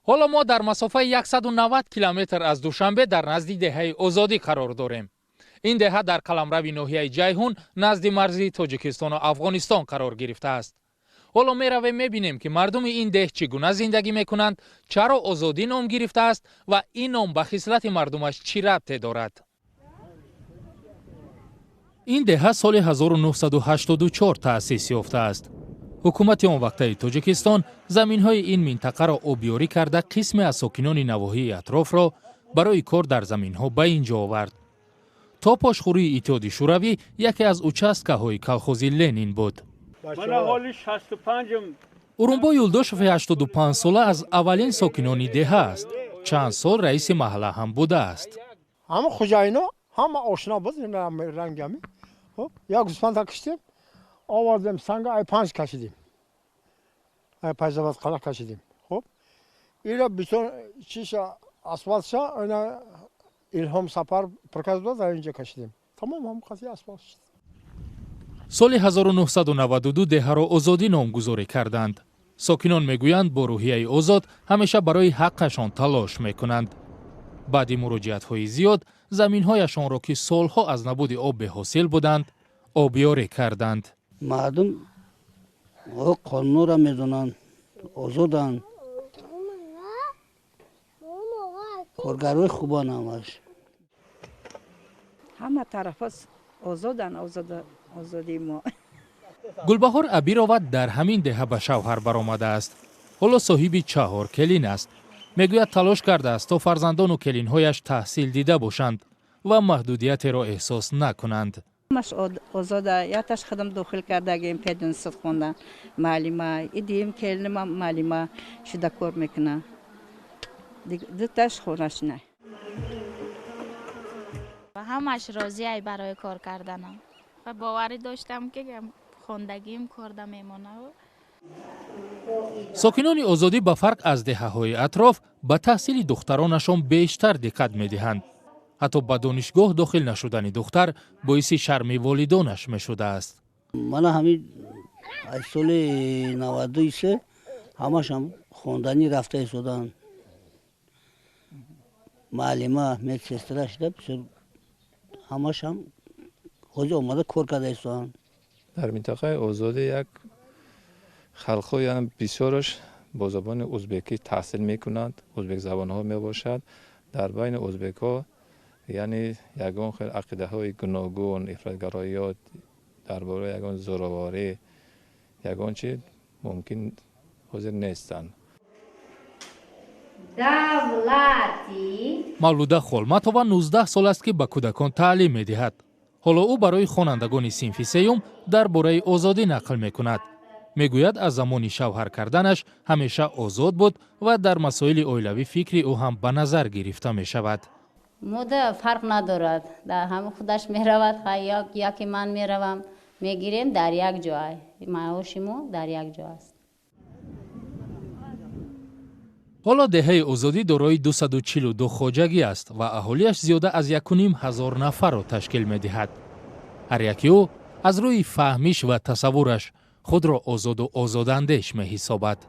Ҳоло мо дар масофаи 190 километр аз Душанбе дар назди деҳаи Озодӣ қарор дорем. Ин деҳа дар қаламрави ноҳияи Ҷайҳун назди марзи Тоҷикистону Афғонистон қарор гирифтааст. Ҳоло меравем, мебинем, ки мардуми ин деҳ чӣ гуна зиндагӣ мекунанд, чаро Озодӣ ном гирифтааст ва ин ном ба хислати мардумаш чӣ рабте дорад. Ин деҳа соли 1984 таъсис ёфтааст. Ҳукумати он вақтаи Тоҷикистон заминҳои ин минтақаро обёрӣ карда, қисме аз сокинони навоҳии атрофро барои кор дар заминҳо ба ин ҷо овард. То пошхӯрии Иттиҳоди Шӯравӣ яке аз участкаҳои колхози Ленин буд. Урумбо Юлдошеви 85 сола аз аввалин сокинони деҳа аст. Чанд сол раиси маҳалла ҳам будааст. Ҳама хӯҷаино ҳама ошно буд, рангами. Як гӯсфанда киштем, овардем, санга ай панҷ кашидем, ай Пайзабад қала кашидем. Хуб, ира бетон чиша, асфалтша ина Илҳом Сапар приказ дод, дар инҷа кашидем. Тамом, ҳам қати асфалт шуд. Соли 1992 деҳаро Озодӣ номгузорӣ карданд. Сокинон мегӯянд, бо рӯҳияи озод ҳамеша барои ҳаққашон талош мекунанд. Баъди муроҷиатҳои зиёд заминҳояшонро, ки солҳо аз набуди об беҳосил буданд, обёрӣ карданд. Мардум қонунро медонанд, озоданд, коргарои хубанд ҳамаш. Ҳама тарафа озоданд, озодии мо. Гулбаҳор Абирова дар ҳамин деҳа ба шавҳар баромадааст. Ҳоло соҳиби чаҳор келин аст. Мегӯяд, талош кардааст, то фарзандону келинҳояш таҳсил дида бошанд ва маҳдудиятеро эҳсос накунанд. Ҳамаш озода. Якташ худам дохил кардагим, пединститут хонда, муаллима. И дуюм келинам муаллима шуда кор мекуна, дуташ хонашина. Ҳамаш розиай барои кор карданам ва боварӣ доштам, ки хондагим корда мемонад. Сокинони Озодӣ ба фарқ аз деҳаҳои атроф ба таҳсили духтаронашон бештар диққат медиҳанд. Ҳатто ба донишгоҳ дохил нашудани духтар боиси шарми волидонаш мешудааст. Мана, ҳамин аз соли 93 ҳамашам хонданӣ рафта истоданд. Муаллима, медсестра шуда, бисёр ҳамашам ҳозир омада кор карда истоданд. Дар минтақаи Озодӣ як халқҳо, яъне бисёраш бо забони узбекӣ таҳсил мекунанд, узбекзабонҳо мебошад. Дар байни узбекҳо, яъне, ягон хел ақидаҳои гуногун, ифротгароиёт, дар бораи ягон зӯроварӣ, ягон чи мумкин ҳозир нестанд. Давлатӣ. Мавлуда Холматова 19 сол аст, ки ба кӯдакон таълим медиҳад. Ҳоло ӯ барои хонандагони синфи сеюм дар бораи озодӣ нақл мекунад. Мегӯяд, аз замони шавҳар карданаш ҳамеша озод буд ва дар масоили оилавӣ фикри ӯ ҳам ба назар гирифта мешавад. Мода фарқ надорад, дар ҳама худаш меравад, яке ман меравам, мегирем дар як ҷой, маоши мо дар як ҷо аст. Ҳоло деҳаи Озодӣ дорои 242 хоҷагӣ аст ва аҳолиаш зиёда аз 1500 нафарро ташкил медиҳад. Ҳар яки ӯ аз рӯи фаҳмиш ва тасаввураш худро озоду озодандеш меҳисобад.